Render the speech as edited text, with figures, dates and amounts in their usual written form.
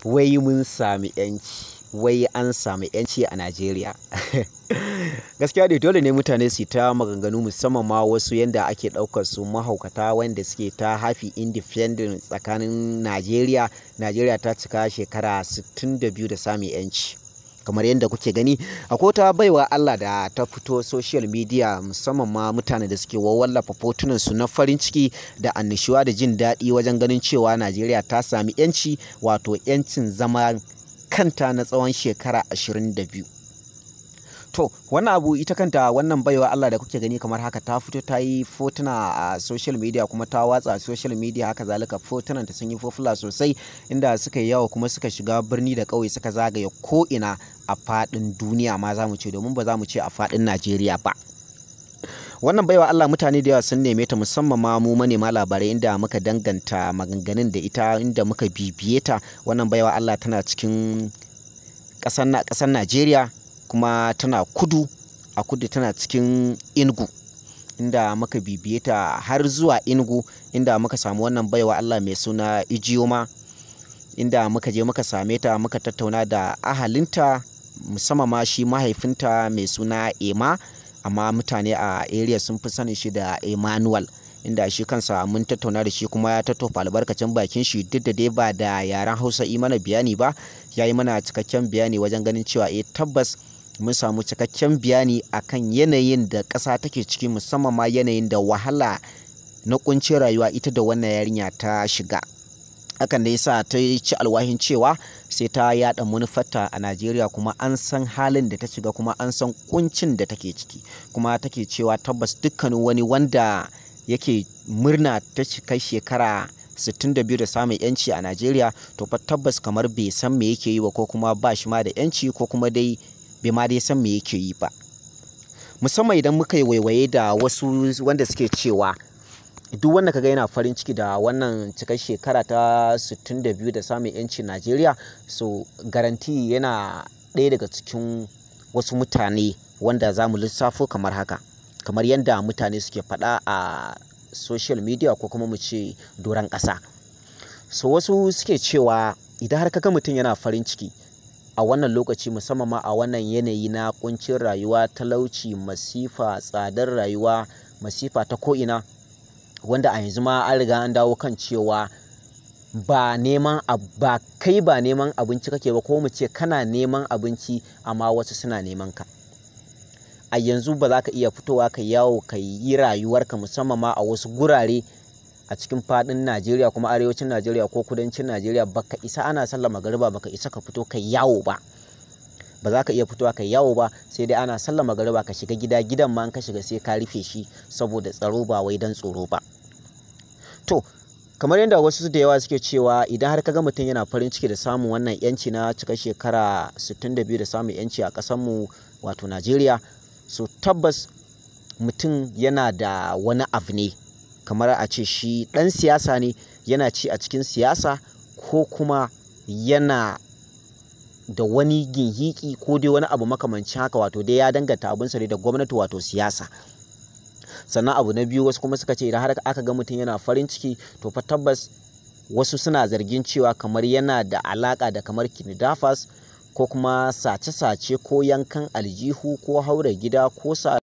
Wai mun sami 'yanci, wai an sami 'yanci a Najeriya. Gaskiya dai dole ne mutane su yi ta maganganu, musamman ma wasu yanda ake ɗaukar su mahaukata wanda suke ta happy independence tsakanin Najeriya. Najeriya ta cika shekara 62 da samun 'yanci. Kamar yadda kuke gani, akwai wata baiwa Allah da ta fito social media, musamman ma mutanen da suke wallafa fotunan su na farin ciki da annashuwa da jin daɗi wajen ganin cewa Najeriya ta sami 'yanci, wato 'yancin zama kanta na tsawon shekara 22. To, wannan abu, ita kanta wannan baiwa Allah da kuke gani kamar haka ta fito ta yi fotuna a social media kuma ta watsa a social media. Haka zalika fotunan ta sun yi popular sosai, inda suka yi yawo kuma suka shiga birni da ƙauye, suka zagaye ko ina a faɗin duniya ma za mu ce, domin ba za mu ce a faɗin Najeriya ba. Wannan baiwa Allah, mutane da yawa sun neme ta, musamman ma mu manema labarai, inda muka danganta maganganun da ita, inda muka bibiye ta. Wannan baiwa Allah tana cikin ƙasar Najeriya kuma tana kudu, a kudu tana cikin Enugu, inda muka bibiye ta har zuwa Enugu, inda muka samu wannan baiwa Allah mai suna Ijeoma, inda muka je muka same ta, muka tattauna da ahalinta, musamman ma shi mahaifinta mai suna Ema, amma mutane a area sun fi sanin shi da Emmanuel, inda shi kansa mun tattauna da shi kuma ya tattofa albarkacin bakin shi. Duk da dai ba da yaren Hausa yi mana bayani ba, ya yi mana cikakken bayani wajen ganin cewa eh, tabbas mun samu cikakken bayani akan yanayin da ƙasa take ciki, musamman ma yanayin da wahala na ƙuncin rayuwa ita da wannan yarinya ta shiga. Hakan da yasa ta ci alwahin cewa sai ta yaɗa manufarta a Najeriya, kuma an san halin da ta shiga, kuma an san ƙuncin da take ciki. Kuma take cewa tabbas dukkanin wani wanda yake murna ta kai shekara 62 da samun 'yanci a Najeriya, to fa tabbas kamar bai san me yake yi ba, ko kuma ba shi ma da 'yanci, ko kuma dai bai ma dai san me yake yi ba. Musamman idan muka yi waiwaye da wasu wanda suke cewa duk wanda kaga yana farin ciki da wannan cikar shekara ta 62 da samun 'yancin Najeriya, so guarantee yana ɗaya daga cikin wasu mutane wanda za mu lissafo kamar haka, kamar yadda mutane suke faɗa a social media, ko kuma mu ce doron ƙasa. So wasu suke cewa idan har kaga mutum yana farin ciki a wannan lokaci, musamman ma a wannan yanayi na ƙuncin rayuwa, talauci, masifa, tsadar rayuwa, masifa ta ko'ina, wanda a yanzu ma an riga an dawo kan cewa ba neman ba kai ba neman abinci kake ba, ko mu ce kana neman abinci amma wasu suna neman ka. A yanzu ba za ka iya fitowa ka yawo ka yi rayuwarka, musamman ma a wasu gurare a cikin faɗin Najeriya, kuma arewacin Najeriya ko kudancin Najeriya, baka isa ana sallar magariba baka isa ka fito ka yawo ba. Ba za ka iya fitowa ka yawo ba, sai dai ana sallar magariba ka shiga gida. Gidan ma in ka shiga sai ka rufe shi saboda tsaro, ba wai don tsoro ba. To, kamar yadda wasu da yawa suke cewa idan har ka ga mutum yana farin ciki da samun wannan 'yanci na cikar shekara 62 da samun 'yanci a ƙasarmu, wato Najeriya, so tabbas mutum yana da wani abu ne, kamar a ce shi ɗan siyasa ne, yana ci a cikin siyasa, ko kuma yana da wani ginhiki, ko dai wani abu makamancin haka, wato dai ya danganta abinsa ne da gwamnati, wato siyasa. Sannan abu na biyu, wasu kuma suka ce idan har aka ga mutum yana farin ciki, to fa tabbas wasu suna zargin cewa kamar yana da alaƙa da kamar kidnappers, ko kuma sace-sace, ko yankan aljihu, ko haura gida, ko sa